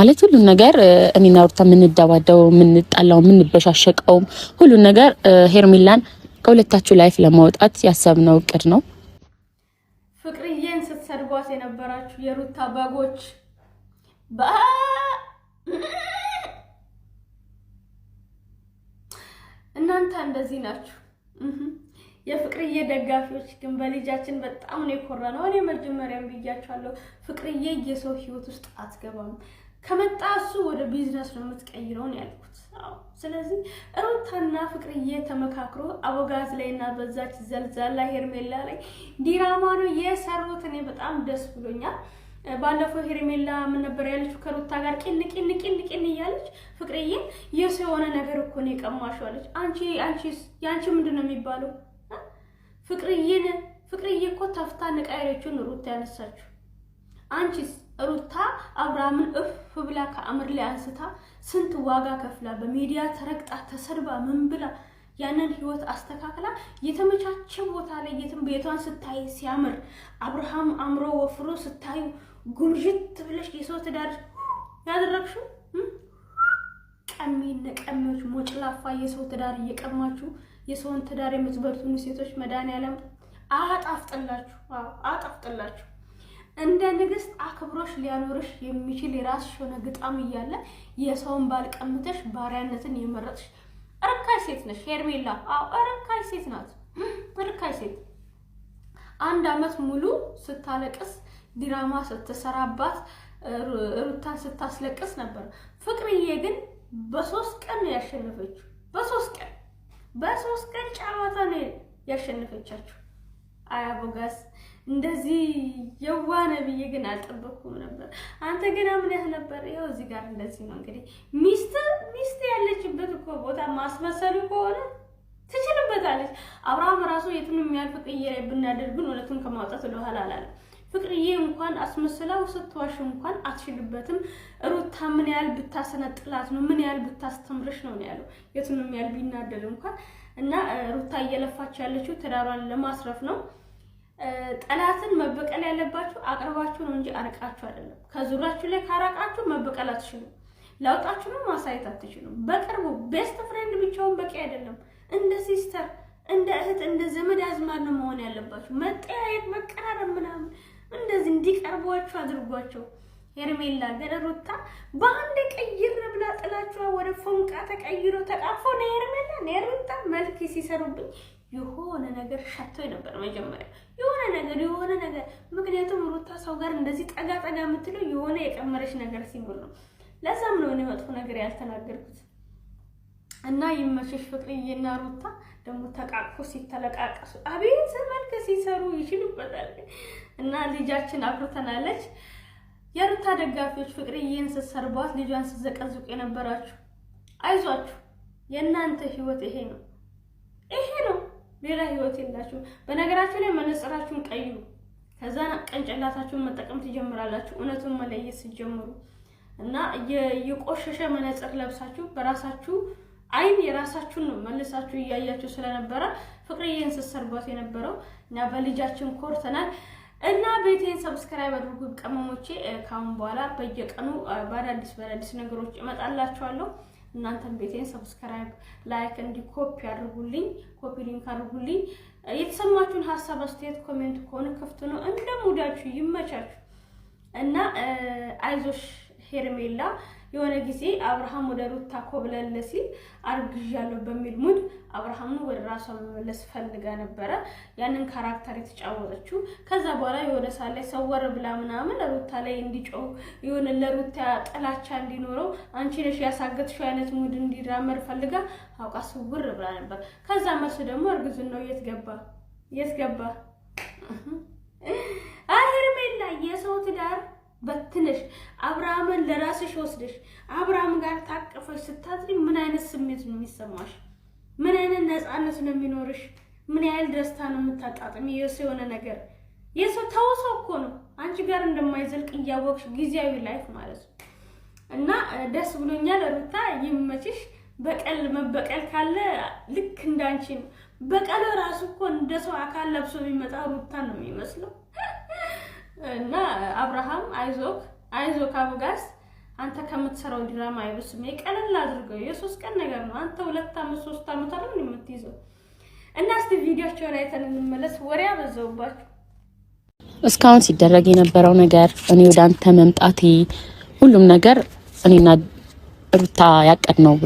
ማለት ሁሉን ነገር እኔና ሩታ የምንደባደበው፣ የምንጣላው፣ የምንበሻሸቀው ሁሉን ነገር ሄርሜላን ከሁለታችሁ life ለማውጣት ያሰብነው እቅድ ነው። ፍቅርዬን ስትሰድቧት የነበራችሁ የሩታ በጎች እናንተ እንደዚህ ናችሁ። የፍቅርዬ ደጋፊዎች ግን በልጃችን በጣም ነው የኮራነው። እኔ መጀመሪያም ብያቸዋለሁ፣ ፍቅርዬ የሰው ህይወት ውስጥ አትገባም። ከመጣ እሱ ወደ ቢዝነስ ነው የምትቀይረው ነው ያልኩት። አዎ፣ ስለዚህ ሩታና ፍቅርዬ ተመካክሮ አቦጋዝ ላይ እና በዛች ዘልዛላ ሄርሜላ ላይ ዲራማ ነው የሰሩት። እኔ በጣም ደስ ብሎኛል። ባለፈው ሄርሜላ ምን ነበር ያለችው? ከሩታ ጋር ቂን ቂን ቂን ቂን እያለች ፍቅርዬ የሰው የሆነ ነገር እኮ ነው የቀማሽው አለች። አንቺ አንቺ ያንቺ ምንድን ነው የሚባለው? ፍቅርዬን ፍቅርዬ እኮ ተፍታ ንቃ ያለችውን ሩታ ያነሳችሁ። አንቺስ ሩታ አብርሃምን እፍ ብላ ከአምር ላይ አንስታ ስንት ዋጋ ከፍላ በሚዲያ ተረግጣ ተሰድባ ምን ብላ ያንን ህይወት አስተካክላ የተመቻቸ ቦታ ላይ የትም ቤቷን ስታይ ሲያምር አብርሃም አምሮ ወፍሮ ስታዩ ጉምዥት ብለሽ የሰው ትዳር ያደረግሽው ቀሚነ ቀሚዎች ሞጭላፋ የሰው ትዳር እየቀማችሁ የሰውን ትዳር የምትበርቱን ሴቶች መድኃኒዓለም አጣፍጥላችሁ፣ አጣፍጥላችሁ። እንደ ንግስት አክብሮሽ ሊያኖርሽ የሚችል የራስሽ የሆነ ግጣም እያለ የሰውን ባል ቀምተሽ ባሪያነትን የመረጥሽ እርካሽ ሴት ነሽ ሄርሜላ። አዎ እርካሽ ሴት ናት፣ እርካሽ ሴት። አንድ አመት ሙሉ ስታለቅስ ዲራማ ስትሰራባት ሩታን ስታስለቅስ ነበር። ፍቅርዬ ግን በ3 ቀን ነው ያሸነፈችው። በ3 ቀን፣ በ3 ቀን ጨዋታ ነው ያሸነፈቻችሁ። አይ አቦጋስ እንደዚህ የዋነ ብዬ ግን አልጠበቅኩም ነበር። አንተ ግን አምነህ ነበር። ይኸው እዚህ ጋር እንደዚህ ነው እንግዲህ። ሚስት ሚስት ያለችበት እኮ ቦታ ማስመሰሉ ከሆነ ትችልበታለች። አብርሃም ራሱ የቱንም ያህል ፍቅርዬ ላይ ብናደርግ ግን እውነቱን ከማውጣት ወደኋላ አላለም። ፍቅርዬ እንኳን አስመስላው ስትዋሽ እንኳን አትችልበትም። ሩታ ምን ያህል ብታሰነጥላት ነው፣ ምን ያህል ብታስተምርሽ ነው ያለው። የቱንም ያህል ቢናደድ እንኳን እና ሩታ እየለፋች ያለችው ትዳሯን ለማስረፍ ነው። ጠላትን መበቀል ያለባችሁ አቅርባችሁ ነው እንጂ አርቃችሁ አይደለም። ከዙሪያችሁ ላይ ካራቃችሁ መበቀል አትችሉም። ለውጣችሁንም ማሳየት አትችሉም። በቅርቡ best friend ብቻውን በቂ አይደለም። እንደ sister፣ እንደ እህት፣ እንደ ዘመድ አዝማድ ነው መሆን ያለባችሁ። መጠያየቅ፣ መቀራረብ ምናምን እንደዚህ እንዲቀርቧችሁ አድርጓቸው። ሄርሜላ ግን ሩታ በአንድ ቀይር ብላ ጥላችኋ ወደ ፎንቃ ተቀይሮ ተቃፎ ነው ሄርሜላ ነው ሩታ መልክ ሲሰሩብኝ የሆነ ነገር ሸቶኝ ነበር መጀመሪያ፣ የሆነ ነገር የሆነ ነገር። ምክንያቱም ሩታ ሰው ጋር እንደዚህ ጠጋ ጠጋ የምትለው የሆነ የቀመረች ነገር ሲኖር ነው። ለዛም ነው እኔ መጥፎ ነገር ያልተናገርኩት። እና ይመችሽ ፍቅርዬና ሩታ ደግሞ ተቃቅፎ ሲተለቃቀሱ አቤት መልክ ሲሰሩ ይችሉበታል። እና ልጃችን አፍርተናለች። የሩታ ደጋፊዎች ፍቅርዬን ስትሰርቧት ልጇን ስትዘቀዝቁ የነበራችሁ አይዟችሁ፣ የእናንተ ህይወት ይሄ ነው፣ ይሄ ነው። ሌላ ህይወት የላችሁ። በነገራችሁ ላይ መነጽራችሁን ቀይሩ። ከዛ ቅንጭላታችሁን መጠቀም ትጀምራላችሁ፣ እውነቱን መለየት ስትጀምሩ። እና የቆሸሸ መነጽር ለብሳችሁ በራሳችሁ አይን የራሳችሁን ነው መልሳችሁ እያያችሁ ስለነበረ ፍቅርዬን ስትሰርቧት የነበረው እና በልጃችን ኮርተናል። እና ቤቴን subscribe አድርጉ ቅመሞቼ። ካሁን በኋላ በየቀኑ በአዳዲስ በአዳዲስ ነገሮች እመጣላችኋለሁ። እናንተም ቤቴን subscribe፣ like እንዲ ኮፒ አድርጉልኝ፣ copy link አድርጉልኝ። የተሰማችሁን ሀሳብ አስተያየት comment ከሆነ ክፍት ነው። እንደ ሙዳችሁ ይመቻችሁ እና አይዞሽ ሄርሜላ። የሆነ ጊዜ አብርሃም ወደ ሩታ ኮብለለ ሲል አርግዣለሁ በሚል mood አብርሃምን ወደ ራሷ መመለስ ፈልጋ ነበረ ያንን character የተጫወተችው። ከዛ በኋላ የሆነ ሰዓት ላይ ሰወር ብላ ምናምን ሩታ ላይ እንዲጮህ የሆነ ለሩታ ጥላቻ እንዲኖረው አንቺ ነሽ ያሳገጥሽው አይነት mood እንዲራመድ ፈልጋ አውቃ ስውር ብላ ነበር። ከዛ መልሱ ደግሞ እርግዝናው የት ገባ የት ገባ? አይ ሄርሜላ የሰው ትዳር በትነሽ አብርሃምን ለራስሽ ወስደሽ አብርሃም ጋር ታቅፈሽ ስታድሪ ምን አይነት ስሜት ነው የሚሰማሽ? ምን አይነት ነፃነት ነው የሚኖርሽ? ምን ያህል ደስታ ነው የምታጣጥሚ? የሰው የሆነ ነገር የሰው ተውሰው እኮ ነው አንቺ ጋር እንደማይዘልቅ እያወቅሽ ጊዜያዊ life ማለት ነው። እና ደስ ብሎኛል ሩታ፣ ይመችሽ። በቀል መበቀል ካለ ልክ እንዳንቺ ነው። በቀሉ ራሱ እኮ እንደ ሰው አካል ለብሶ የሚመጣ ሩታ ነው የሚመስለው። እና አብርሃም አይዞክ አይዞክ አቦጋስ አንተ ከምትሰራው ድራማ አይብስም። የቀለል አድርገው የ3 ቀን ነገር ነው። አንተ 2 አመት 3 አመት አይደል የምትይዘው? እና እስቲ ቪዲዮቸውን አይተን እንመለስ። ወሬ አበዛውባችሁ። እስካሁን ሲደረግ የነበረው ነገር፣ እኔ ወደ አንተ መምጣቴ፣ ሁሉም ነገር እኔና ሩታ ያቀድነው